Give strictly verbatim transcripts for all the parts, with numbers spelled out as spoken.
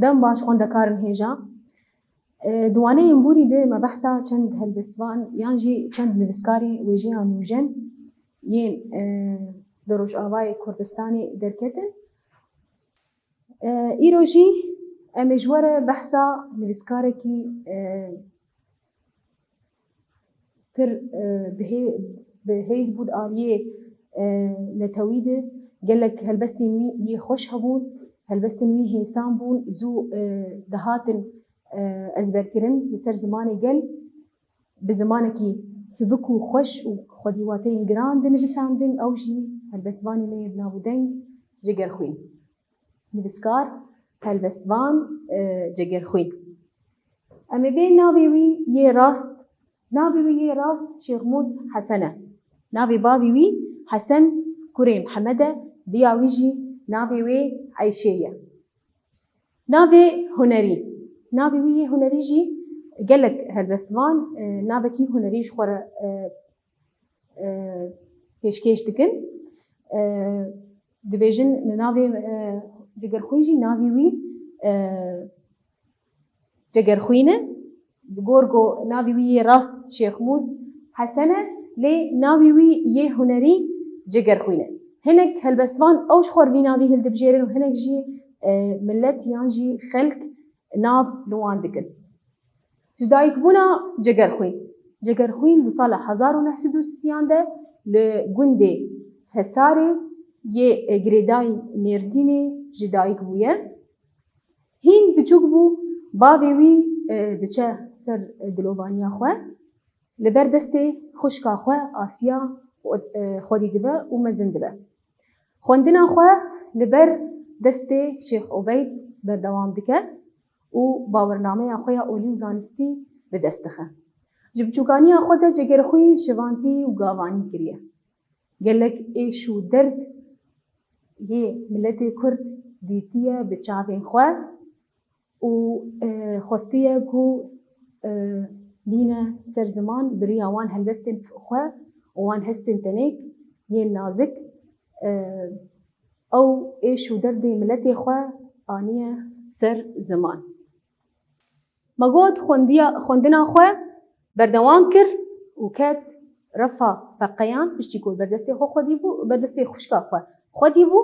Dem baş xwendekarin hêja. E, di waneyên borî de me behsa çend helbestvan yan jî çend nivîskarê wêjeya nûjen yên, e, di Rojavayê Kurdistanê derketin. E, îro jî em ê ji we re behsa nivîskarekî, e, pir, e, bi hê-, bi hêz bû di aliyê, e, netewî de. Gelek helbestên wî yê xweş hebûn, helbestên wî hêsan bûn, zû, e, dihatin, e, ezberkirin li ser zimanê gel. Bi zimanekî sivik û xweş û xwedî wateyên giran dinivîsandin, ew jî helbestvanê me yê bi nav û deng Cegerxwîn. Nivîskar, helbestvan, e, Cegerxwîn. Em ê bê navê wî yê rast, navê wî yê rast Şêxmûz Hesen e. Navê bavê wî Hesen kurê Mihemed e, diya wî jî navê wê Eyşê ye. Navê hunerî. Navê wî yê hunerî jî gelek helbestvan, e, navekî hunerî ji xwe re, e, e, pêşkêş dikin. E, dibêjin navê, e, Cegerxwîn jî navê wî, e, Cegerxwîn e. Gor ku navê wî yê rast Şêxmûz Hesen e, lê navê wî yê hunerî Cegerxwîn e. Hinek helbestvan ew ji xwe re vî navî hildibijêrin û hinek jî, e, milet yan jî xelk nav li wan dikin. Ji dayikbûna Cegerxwîn. Cegerxwîn di sala hezar û neh sed û sîyan de li gundê Hesarê yê girêdayî Mêrdînê ji dayik bûye. Hîn biçûk bû, bavê wî, e, diçe ser dilovaniya xwe. Li ber destê xwişka xwe Asiya xwe-, e, xwedî dibe û mezin dibe. Xwendina xwe li ber destê Şêx Obeyd berdewam dike û bawernameya xwe ya olî û zanistî bi dest dixe. Ji biçûkaniya xwe de Cegerxwîn şivantî û gavanî kiriye. Gelek êş û derd yê miletê Kurd dîtiye bi çavên xwe û, e, xwestiye ku, e, bîne ser ziman, bi riya wan helbestên xwe û wan hestên tenêk yên nazik, e, ew êş û derdê miletê xwe aniye ser ziman. Me got xwendiya, xwendina xwe berdewam kir û ket refa feqeyan, piştî ku ber destê xwe xwedî bû, ber destê xwişka xwe xwedî bû,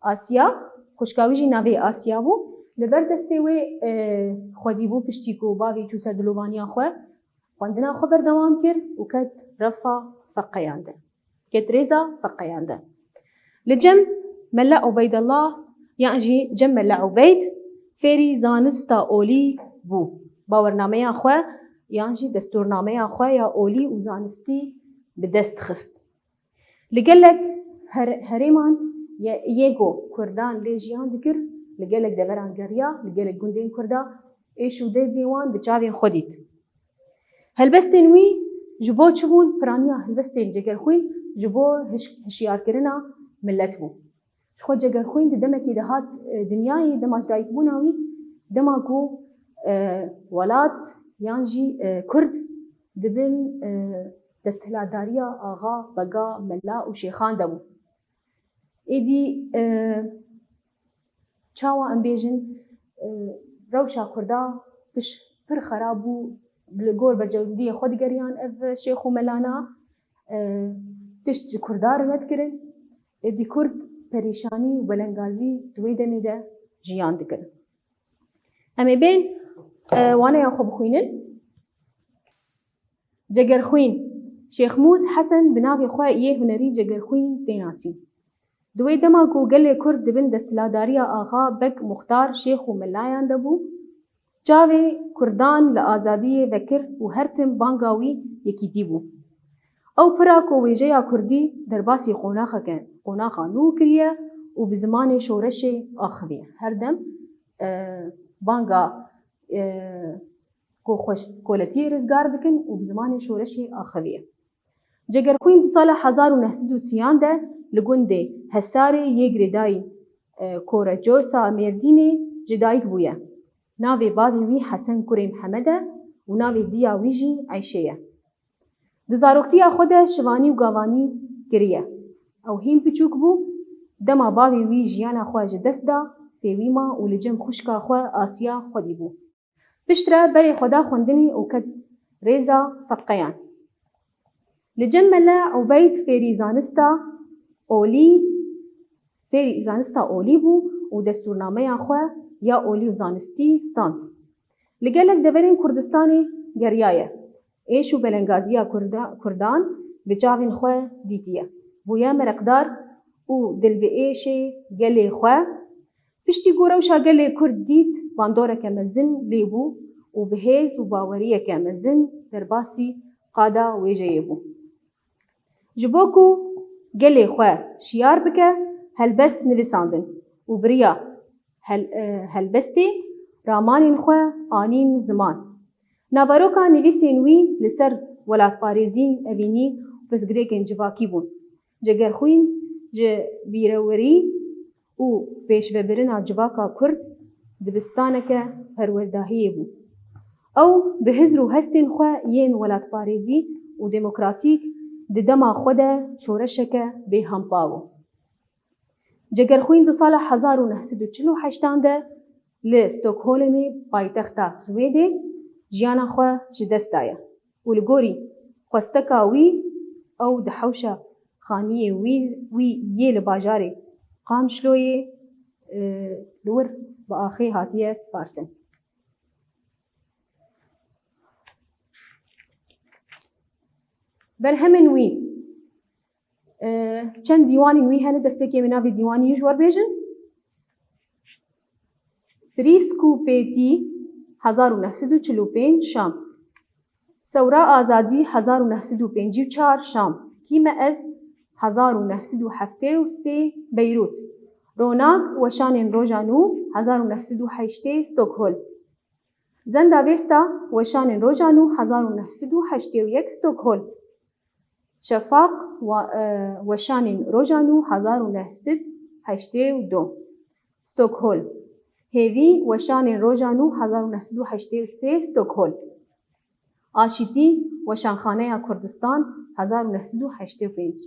Asiya, xwişka wî jî navê Asiya bû, li ber destê wê, e, xwedî bû, piştî ku bavê çû ser dilovaniya xwe, xwendina xwe berdewam kir û ket refa feqeyan de. Ket rêza feqeyan de. Li cem Mela Ubeydullah yan jî cem Mela Ubeyd fêrî zanista olî bû. Bawernameya xwe yan jî destûrnameya xwe ya olî û zanistî bi dest xist. Li gelek her-, herêman ye-, yê ku Kurdan lê jiyan dikir, li gelek deveran geriya, li gelek gundên Kurda êş û derdê wan bi çavên xwe dît. Helbestên wî ji bo çi bûn? Piraniya helbestên Cegerxwîn ji bo hiş-, hişyarkirina milet bû. Ji xwe Cegerxwîn di demekê de hat, e, dinyayê, dema ji dayikbûna wî, dema ku, e, welat yan jî, e, Kurd di bin, e, desthilatdariya axa, bega, mela û şêxan de bû. Êdî, e, çawa em bêjin, e, rewşa Kurda piş-, pir xerab bû, li gor berjewendiyê xwe digeriyan ev şêx û melana, e, tişt ji Kurda re nedikirin. Êdî Kurd perîşanî û belengazî di wê demê de jiyan dikin. Em ê bên, e, waneya xwe bixwînin. Cegerxwîn. Şêxmûz Hesen bi navê xwe yê hunerî Cegerxwîn tê nasîn. Di wê dema ku gelê Kurd di bin desthilatdariya axa, beg, muxtar, şêx û melayan de bû, çavê Kurdan li azadiyê vekir û her tim banga wî yekîtî bû. Ew pira ku wêjeya Kurdî derbasî qonaxeke, qonaxa nû kiriye û bi zimanê şoreşê axiviye. Her dem, e, banga, e, ku xweş koletiyê rizgar bikin û bi zimanê şoreşê axiviye. Cegerxwîn di sala hezar û neh sed û sîyan de li gundê Hesarê yê girêdayî, e, Korecosa Mêrdînê ji dayik bûye. Navê bavê wî Hesen kurê Mihemed e û navê diya wî jî Eyşe ye. Di zaroktiya xwe de şivanî û gavanî kiriye. Ew hîn piçûk bû, Dema bavê wî jiyana xwe ji dest da, sêwî ma û li cem xwişka xwe Asiya xwedî bû. Piştre berê xwe da xwendinê û ket rêza feqeyan. Li cem Mele Ubeyd fêrî zanista olî, fêrî zanista olî bû û destûrnameya xwe ya olî û zanistî stand. Li gelek deverên Kurdistanê geriyaye. Êş û belengaziya Kurda-, Kurdan bi çavên xwe dîtiye. Bûye mereqdar û dil bi êşê gelê xwe. Piştî ku rewşa gelê Kurd dît, bandoreke mezin lê bû û bi hêz û baweriyeke mezin derbasî qada wêjeyê bû. Ji bo ku gelê xwe şiyar bike, helbest nivîsandin û bi riya hel-, e, helbestê ramanên xwe anîn ziman. Naveroka nivîsên wî li ser welatparêzî, evînî û pirsgirêkên civakî bûn. Cegerxwîn ji bîrewerî û pêşvebirina civaka Kurd dibistaneke perwerdahiyê bû. Ew bi hizr û hestên xwe yên welatparêzî û demokratîk di dema xwe de şoreşeke bêhempa bû. Cegerxwîn di sala hezar û neh sed û çil û heştan de li Stockholmê, paytexta Swêdê, jiyana xwe ji dest daye û li gorî xwesteka wî, ew di hewşa xaniyê wî, wî yê li bajarê Qamşloyê, e, li wir bi axê hatiye spartin. Berhemên wî, e, çend dîwanên wî hene, destpêkê em ê navê dîwanî ji we re bêjin. Prîsk û Pêtî, hezar û neh sed û çil û pênc, Şam. Sewra Azadî, hezar û neh sed û pêncî û çar, Şam. Kî me ez, hezar û neh sed û heftê û sê, Beyrût. Ronak, Weşanên Roja Nû, hezar û neh sed û heştê, Stockholm. Zenda Vêsta, Weşanên Roja Nû, hezar û neh sed û heştê û yek, Stockholm. Şefaq, wa-, e, Weşanên Roja Nû, hezar û neh sed heştê û du, Stockholm. Hêvî, Weşanên Roja Nû, hezar û neh sed û heştê û sê, Stockholm. Aşîtî, Weşanxaneya Kurdistan, hezar û neh sed û heştê û pênc,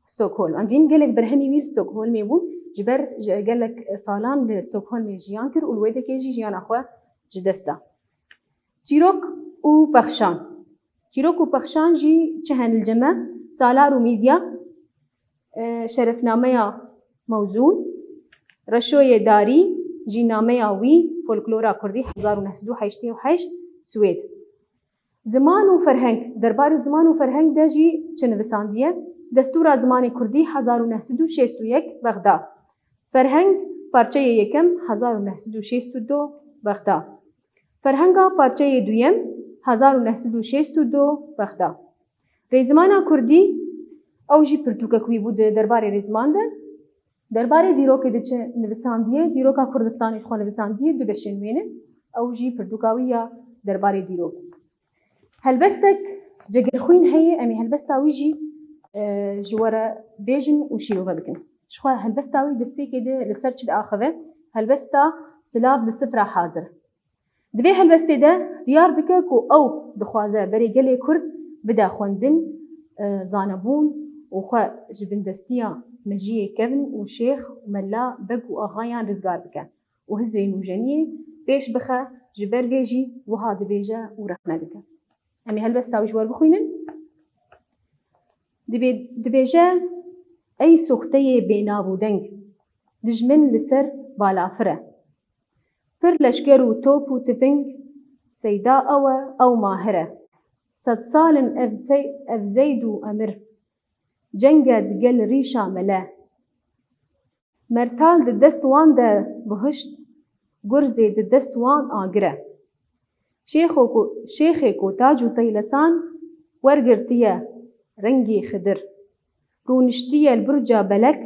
Stockholm. Em dîn gelek berhemî wî li Stockholmê bûn, ji ber ji gelek salan li Stockholmê jiyan kir û li wê dekê jî jiyana xwe ji dest da. Çîrok û pexşan. Çîrok û pexşan jî çi hene li cem me? Salar û Mîdya, e, Şerefnameya Mewzûn, Reşoyê Darî, Jînameya Wî, Folklora Kurdî, hezar û neh sed û heştê û heşt, Swêd. Ziman û ferheng, derbarê ziman û ferheng de jî çi nivisandiye? Destûra Zimanê Kurdî, hezar û neh sed û şêst û yek, Bexda. Ferheng, parçeyê yekem, hezar û neh sed û şêst û du, Bexda. Ferhenga, parçeyê duyem, hezar û neh sed û şêst û du, Bexda. Rêzimana Kurdî, ew jî pirtûkek wî bû di derbarê rêziman de. Derbarê dîrokê de çi nivisandiye, dîroka Kurdistanê ji xwe nivisandiye, du beşên wê ne. Ew jî pirtûka wî ya derbarê dîrok. Helbestek Cegerxwîn heye, em ê helbesta wî jî, e, ji we re bêjin û şîrove bikin. Ji xwe helbesta wî destpêkê de li ser çi diaxive? Helbesta Silav li sifra hazir. Di vê helbestê de diyar dike ku ew dixwaze berê gelê Kurd bide xwendin, e, zanebûn û xwe ji bindestiya mejiyê kevn û şêx û mela, beg û axayan rizgar bike û hizrê nûjeniyê pêş bixe, ji ber vê jî wiha dibêje û rexne dike. Em ê helbesta wî ji we re bixwînin. Dibê-, dibêje, Ey soxteyê bênav û deng, dijmin li ser balafir e. Pir leşker û top û tifing, seyda ew e, ew mahir e. Sed sal in ev sey-, ev zeyd û emir. Ceng e digel rîşa mele. Mertal di dest wan de bihişt, gurzê di dest wan agir e. Şêxo ku, şêxê ku tac û teylesan wergirtiye rengê xidir. Rûniştiye li burca belek,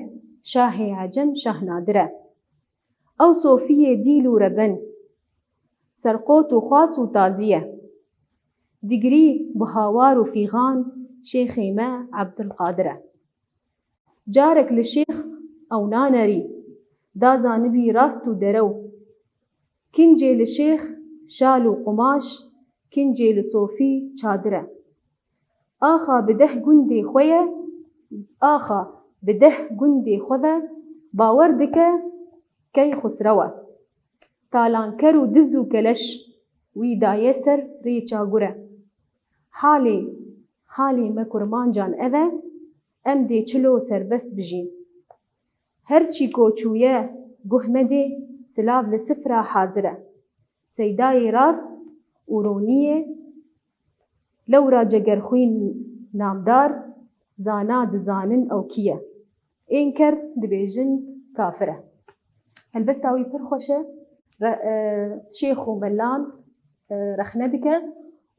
şahê ecem Şah Nadir e. Ew sofiyê dîl û reben, serqot û xwas û tazî ye. Digrî bi hawar û fîxan şêxê me Ebdulqadir e. Carek li şêx ew nanerî, da zanibî rast û derew. Kincê li şêx şal û qumaş, kincê li sofî çadir e. Axa bi deh gundê xwe ye, axa bi deh gundê xwe ve, Bawer dike Keyxusrew e. Talanker û diz û keleş wî daye ser rê çagur e. Halê, halê me kurmancan ev e, em dê çilo serbest bijîn. Her çî ko çûye guh me dê, silav li sifra hazir e. Seydayê rast û ronî ye, lewra Cegerxwîn namdar, zana dizanin ew kî ye. Ên ker dibêjin kafir e. Helbesta wî pir xweş e. Re-, e, şêx û melan, e, rexne dike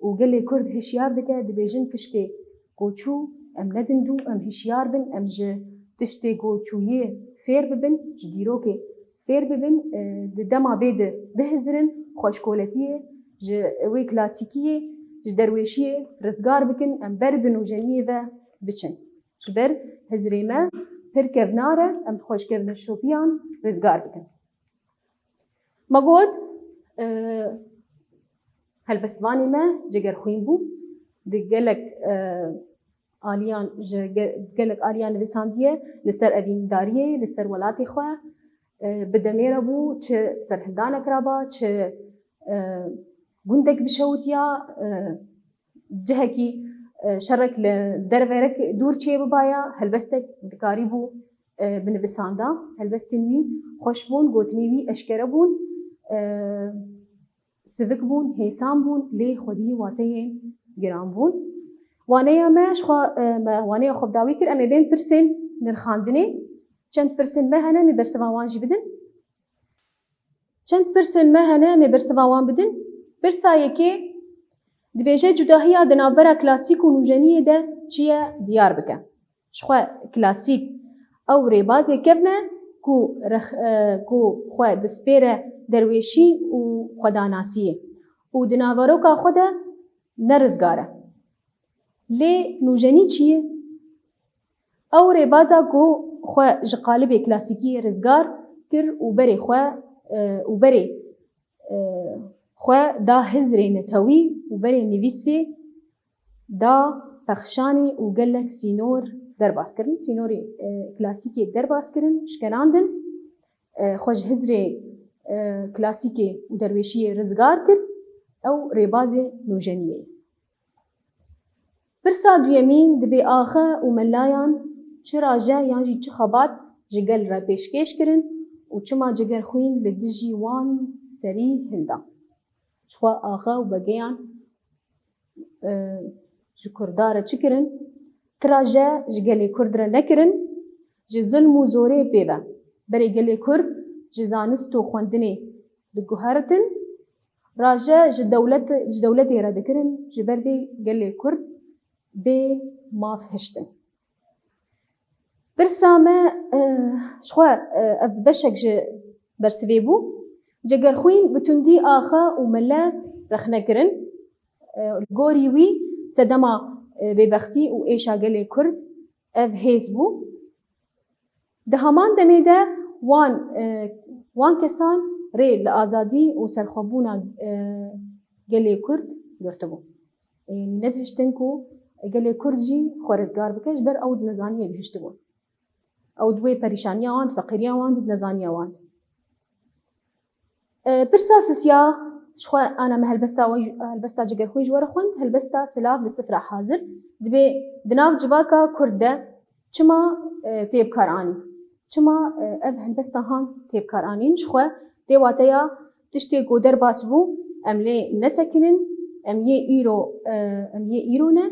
û gelê Kurd hişyar dike, dibêjin tiştê ku çû em nedin dû, em hişyar bin, em ji tiştê ku çûyê fêr bibin, ji dîrokê fêr bibin, e, di dema bê de bihizirin, xweşkoletiyê ji wê klasîkiyê, ji derwêşiyê rizgar bikin, em ber bi nûjeniyê ve biçin. Ji ber hizrê me pir kevnar e, em xwe ji kevneşopiyan rizgar bikin. Me got, e, helbestvanê me Cegerxwîn bû. Di gelek, e, aliyan, ji ge-, gelek aliyan nivîsandiye li ser evîndariyê, li ser welatê xwe. E, bi demê re bû, çi serhildanek raba, çi, e, gundek bişewitiya, e, cihekî, e, şerek li derverek dûr çêbibaya, helbestek dikarîbû, e, binivisanda. Helbestên wî xweş bûn, gotinê wî eşkere bûn, e, sivik bûn, hêsan bûn, lê xwedî wateyên giran bûn. Waneya me, ji xwe, e, me waneya xwe bi dawî kir, em ê bên pirsên nirxandinê. Çend pirsên me hene, em ê bersiva wan jî bidin. Çend pirsên me hene, em ê bersiva wan bidin. Pirsa yekê dibêje, cudahiya di navbera klasîk û nûjeniyê de çi ye diyar bike. Ji xwe klasîk ew rêbazê kevn e ku rex-, e, ku xwe dispêre derwêşî û xwedanasiyê û di naveroka xwe de ne rizgar e. Lê nûjenî çi ye? Ew rêbaza ku xwe ji qalibê klasîkiyê rizgar kir û berê xwe, e, û berê, e, xwe da hizrê netewî û berê nivîsê da pexşanê û gelek sînor derbas kirin. Sînorê, e, klasîkê derbas kirin, şikenandin, e, xwe ji hizrê, e, klasîkê û derwêşiyê rizgar kir, ew rêbazê nûjeniyê ye. Pirsa duyemîn, dibê axe û melayan çi raje yan jî çi xebat ji gel re pêşkêş kirin û çima Cegerxwîn li dijî wan serî hilda? Ji xwe axe û begeyan, e, ji Kurda re çi kirin? Ti raje ji gelê Kurd re nekirin, ji zilm û zorê pê ve. Berê gelê Kurd ji zanist û xwendinê diguheritin, raje ji dewlet, ji dewletê re dikirin, ji ber vê gelê Kurd bê maf hiştin. Pirsa me, e, ji xwe, e, ev beşek ji bersivê bû. Cegerxwîn bi tundî axe û mele rexne kirin. E, li gorî wî sedema, e, bêbextî û êşa gelê Kurd ev hêz bû. Di heman demê de wan, e, wan kesan rê li azadî û serxwebûna, e, gelê Kurd girtibû. Yanî nedihiştin ku gelê Kurd jî xwe rizgar bike, ji ber ew di nezaniyê dihiştibûn. Ew di wê perîşaniya wan, di feqîriya wan, di nezaniya wan. E, pirsa sisiya, ji xwe ana me helbesta we, helbesta Cegerxwîn ji we re xwend, helbesta Silav li sifra hazir. Dibê di nav civaka Kurd de çima, e, tê bi kar anî? Çima, e, ev helbesta han tê bi kar anîn? Ji xwe tê wateya tiştê ku derbas bû, em lê nesekinin, em yê îro, e, em yê îro ne,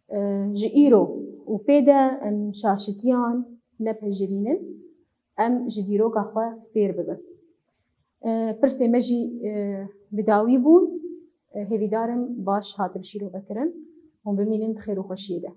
e, ji îro û pê de em şaşitiyan nepejirînin, em ji dîroka xwe fêr bibin. E, pirsê me jî, e, bi dawî bûn. E, hêvîdar im baş hatibû şîrove kirin. Hûn bimînin di xêr û xweşiyê de.